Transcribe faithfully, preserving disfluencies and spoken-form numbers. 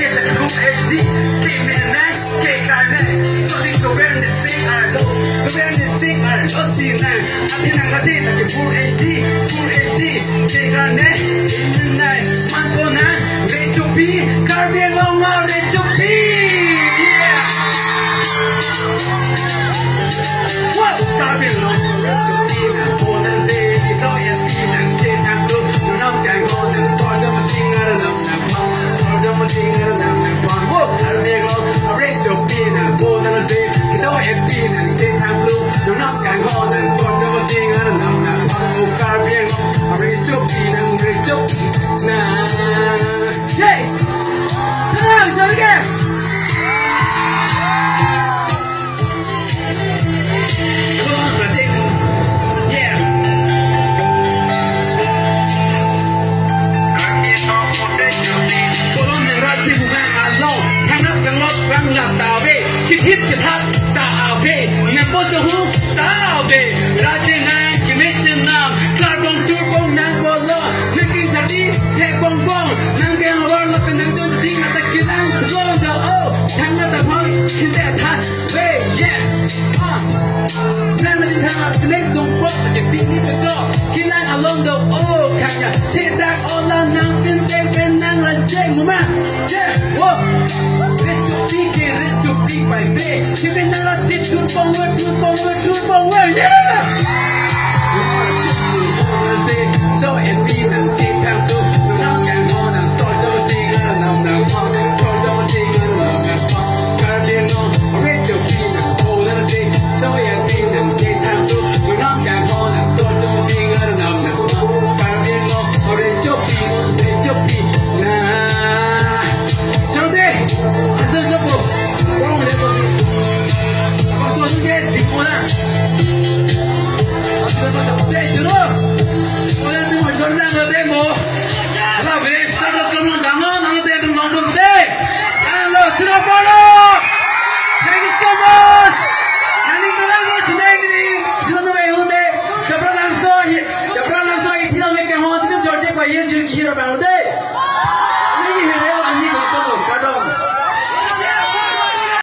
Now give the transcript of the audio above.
Full H D, ke mena, ke karne, so di government sing arlo, government sing arlo sina, ati nang kasi lagi Full H D, Full H D, ke karne, ke mena, man kona, rechupi, Karbi Anglong ma rechupi. Yeah. Wow, Karbi Anglong, rechupi na, kona de, kito ya pinang, ke nang lo, nang kang kona, kona mating arlo, nang Kolom nang rati bunga along, thangnat kanglot bang lam ta ave, chithip chithat ta ave, nepo sohu ta ave, rati nang kimit chenam, karbong turbong nang kolo, nang king sadi, thek bong bong, nang keng awar lo pen nang tu ding ata kilang, seblong do o, thangnat ta bong, chinte tha, ve, yes, ah. Nang nang thang a knek sungpok ke pini bejo. Kilang along do o kanya. Chedak ola nang tin tek pen nang rancheng muma. Che, wo. Rechupi ke rechupi pai pe. Kipen nang la chit tu pong we, tu pong we, tu pong we. Yeah. So epi nang chit tang tu. Nang yang mo nang so jo ting nang nang mo. So jo ting nang nang mo. Hello, Chiro Polo! Thank you so much! Nani malang lo chunai ni, chiro no mai hunde, Chapra Langso, Chapra Langso, ithilo me kahon, chiro George pa ye jir kira bang.